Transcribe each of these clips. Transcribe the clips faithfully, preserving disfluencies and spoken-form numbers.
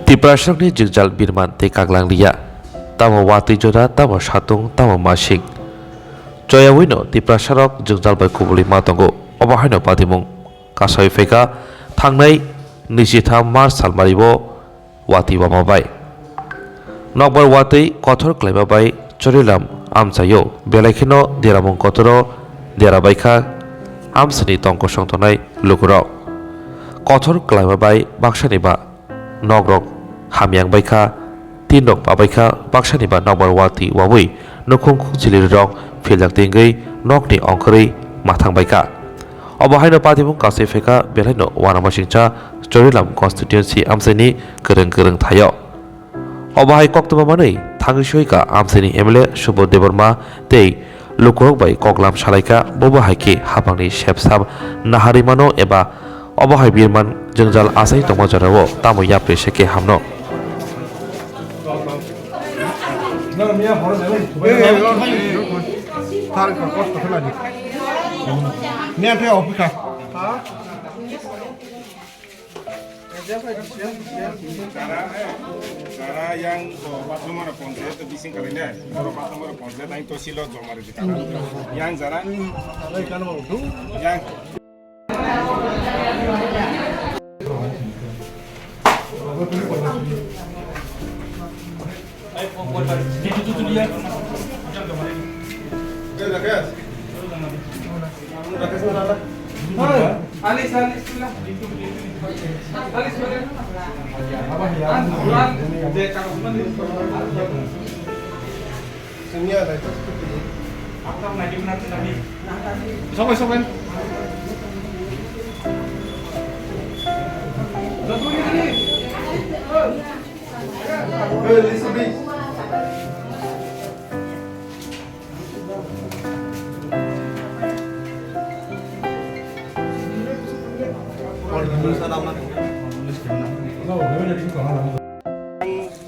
Tiprasarokni jwngjal birman tei kaglang liya. Tamo watwi jora, tamo satung, tamo masing. Choyawino Tiprasarok jwngjal bai kubulwi ma tongo. Obo haino patimung kasoi phaikha thangnai nwichitham March salmario watwi wama bai. Nokbar watwi kothor klaima bai Chorilam amchaio, belai kheno deramung kotoro dera baikha amchaini tong kosong tongnai lukurok. Kothor klaima bai baksani ba nokrok hamyang baikha, tinrok pabaikha, baksani ba nokbar watwi wawi nukhung khungchilirok philjak tingwi nokni ongkhorwi mathang baikha. Obo haino patimung kasui phaikha belaino uanamasingcha Chorilam constituency amchaini kwrwng kwrwng thaio. Obo hai koktwma manwi thangwi soika amchaini M L A Subodh Debbarma tei lukurok bai koklam salaikha, bobo hai khe hapangni sepsap naharwi mano eba obo hai birman jwngjal achai tongma jorao tamo yapri se khe hamno. Jara, jara yang, oh, Pathamara Ponte, itu bising kali ini, orang Pathamara Ponte, tapi itu silo jomari di kanan. Yang jara, yang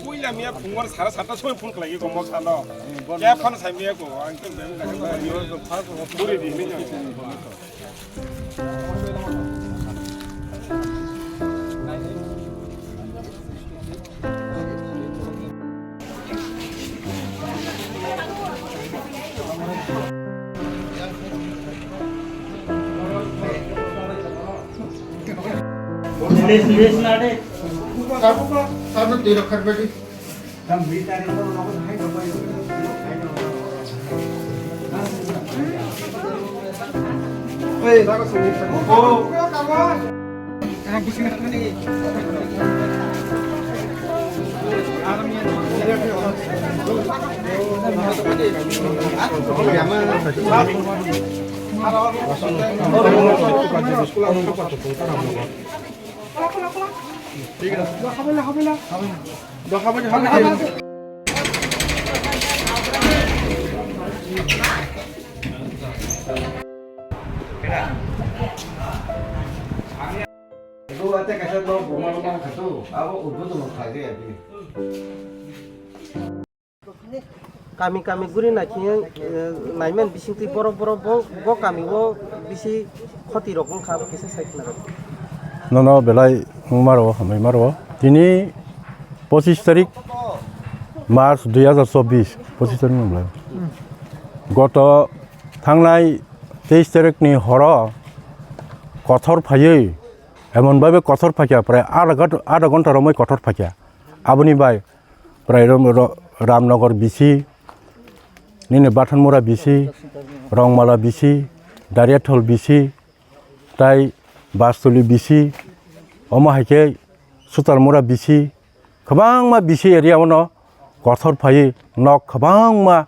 Puila miya phungor sara sata soi phone khlai gomok sano. Kya phone sai miya ko ang to bem na. Puri di miya. Kami kami guri naikhe, eh, naiman bisingtwi borok, borok bo, bo kami o bisi khoti rok wngkha, abo kisa sai khna rw. Nono belai wngma rw, hambai ma rw. Tini pochis tarik March dui hazar chobbish, pochis tarik nung belai. Goto thangnai teis tarik ni horo kothor phaiwi, emon bhabe kothor phaikha, prai adha ghont-, adha ghonta romwi kothor phaikha. Aboni bai prai rom-, ro-, Ramnagar bisi, nini Bathanmura bisi, Rongmala bisi, Dariathol bisi, tai Bastuli bisi, omo hai khe Sutalmura bisi, kwbangma bisi area o no kothor phaiwi nok kwbangma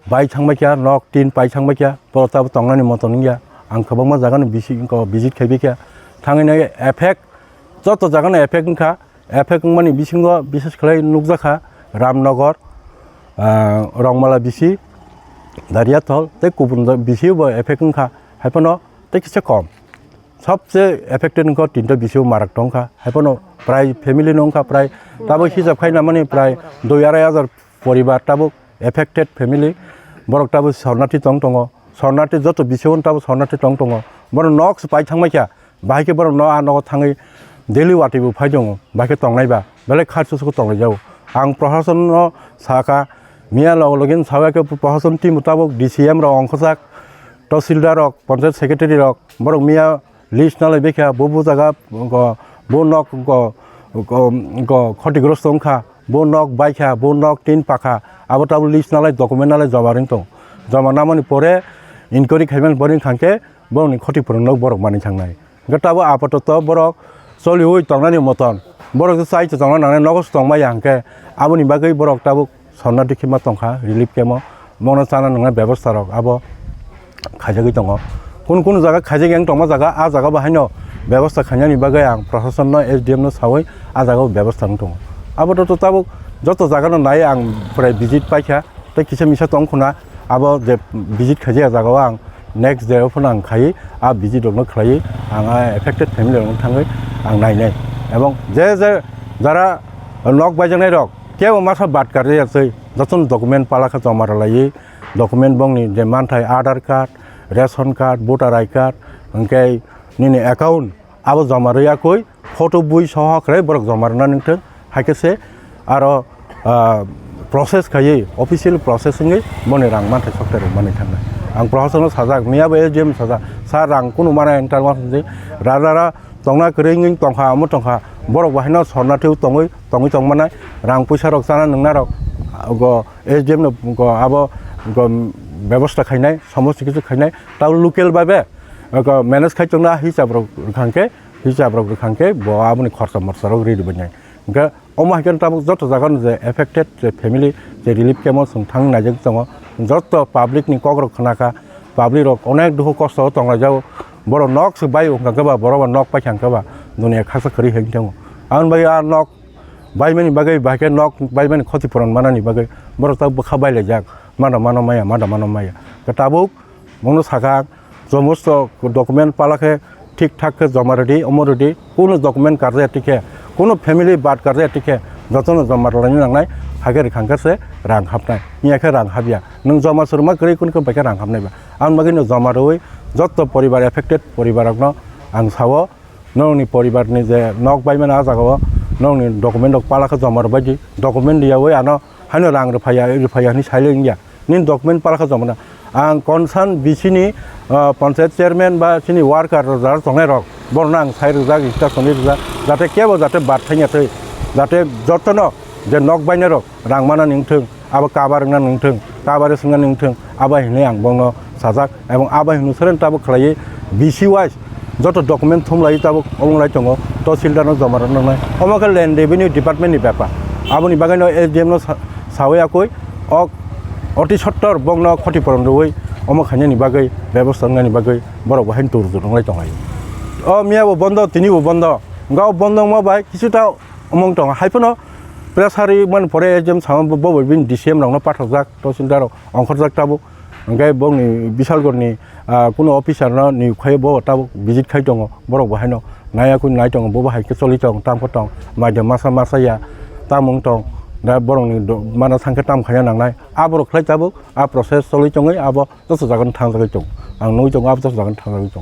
bai thangbai kha, nok tin pai thangbai kha, borok tabuk tongnani moto nungya. Ang kwbangma jaga ni bisi wngkha, visit khaibai kha. Thangwi nai effect, joto jaga no effect wngkha. Effect wngmani bisingo bises khlai nukjakha Ramnagar, ah, Rongmala bisi, Dariathol tei kubun bisi bo effect wngkha. Haiphano tei kisa kom. Sobse affected wngkha tinta bisi o marak tongkha. Haiphano prai family no wngkha prai tabuk hisab khai namani prai dui arai hajar poribar tabuk affected family. Borok tabuk sornathi tong tongo. Sornathi joto bisi o tabuk sornathi tong tongo. Borok nok se pai thangbai kha. Bahai khe borok no a nogo thangwi daily watwi bo phai tongo, bai khe tongnai ba, belai kha susugo tonglai jago. Ang prohasonno sakha, miya logo logi sawi khe prohason team tabuk D C M rok ongkhojak, tahsildar rok, panchayat secretary rok, borok miya list nalai bai kha, bo bo jaga go, bo nok go, go, go khoti grosto wngkha, bo nok bai kha, bo nok tin pakha, abo tabuk list nalai document nalai joma ring tong. Joma namani pore inquiry khaimani pore wngkha khe borokni khoti purung nok borok manwi thangnai. Hwnkhe tabuk apatoto borok choliui tongnani moton, borok se chai se tongna nangnai, nogo se tongmaya hwnkhe aboni bagwi borok tabuk sorna dikhi ma tongkha relief camp o, bono chana nangna bebostha rok abo khaijagwi tongo. Kunu kunu jaga khaijak yang tongma jaga, a jaga bo haino bebostha khainani bagwi ang proshasonno, S D M no saui a jaga o bebostha wng tongo. Apatoto tabuk joto jaga no nai ang prai visit paikha. Tei kisa misa tong khuna, abo je visit khaijak jagao ang next day o phano ang khai, a visit rokno khlai ang a affected family rokno thangwi ang nainai. Ebong je je jara nok baijaknai rok kebo masa bad karjak ya twi, jotono document pala khe joma rwlaiwi, document bongni je manthai Aadhaar card, ration card, voter I card, hwnkhe nini account, abo joma rwya kwi photo bui soho khe borok joma rwna nangthwng, hai khe se aro, ah, process khaiwi, official process wngwi boni rang manthai sokthai rwmani thangnai. Ang prohasonno sajak, miya bo S D M sajak, sir, rang kunu mana eng tarma sindi, rara ra tongna kwrwi wngwi tongkha, omo tongkha, borok bo haino sorna thwiwi tongwi, tongwi tongmanai, rang puisa rok chana nungna rok, ah, go S D M no go abo go bebostha khainai, somosto kichu khainai, tabo local bai be, go manage khai tongna hisab rok rwkha hwnkhe, hisab rok rwkha hwnkhe bo aboni khorsa morsa rok ri rwbainai. Hwnkhe omo hai khe tabuk joto jaga no je affected je family je relief camp o chwng thang naijak tongo, joto public ni kok rok khna kha, public rok onek dukhu kosto o tong laijak, borok nok se bai o hwnkha khe ba borok ba nok paikha hwnkhe ba dunia khasa kwrwi hai tongo. Aboni bagwi a nok baimani bagwi, bai khe nok baimani khoti puron manani bagwi borok tabuk bwkha bai laijak, mada mano maya, mada mano maya. Hwnkhe tabuk bongno sakha, somosto document pala khe thik thak khe joma rwdi, omo rwdi, kunu document karjak ya tikhe, kunu family bad karjak ya tikhe, jotono joma rwlaina nangnai, hai khe rwkha hwnkhe se rang hapnai, miya khe rang hapya. Nwng joma se rwma kwrwi kunu khe bai khe rang hapnai ba. Aboni bagwi no joma rwui joto poribar, affected poribar rokno ang sao, nokni poribar ni je nok bai mani ah jaga o nokni document rok pala khe joma rwbai di, document riyaui ano haino rang rwphaiya, rwphaiya hinwi sailai wngya. Nini document pala khe joma rwna. Ang concern B C ni, ah, panchayat chairman ba chini worker rok jara tongnai rok, borokno ang sai rwjak, register songwi rwjak, jate kebo jate bad thangya twi, jate jotono je nok bainai rok rang mana nangthwng, abo kabar wngna nangthwng, kabar swngna nangthwng, abo hinwi ang bongno sajak, ebong abo hinwi seren tabuk khlaiwi B C wise joto document thumlai tabuk omo lai tongo, tahsildar no joma rwna nangnai, omo khe land revenue department ni bepar, aboni bagwi no S D M no sa-, sawi yakwi ok oti sottor bongno khoti poron rwui omo khainani bagwi bebosta wngnani bagwi borok bo haino tur tur wnglai tonglai. O miya bo bondo, tini bo bondo, hwnkhe o bondo wngma bai kisu ta omong tongo, hai phano pressure mani pore S D M sama bo, bo bai bini D C M rokno pathokjak, tahsildar rok ongkhorjak tabuk, hwnkhe bongni Bisalgorni, ah, kuno officer no niyok khai bo tabuk visit khai tongo, borok bo haino naiya khe nai tongo, bo bo hai khe choli tong, tamo tong, maidam masa masa ya, tamo wng tong, da borokni do-, mana thang khe tamo khaina nangnai, aborok khlai tabuk a process choli tongwi abo joto jaga no thangjagwi tongo, ang nugwi tongo abo joto jaga no thangjagwi tongo.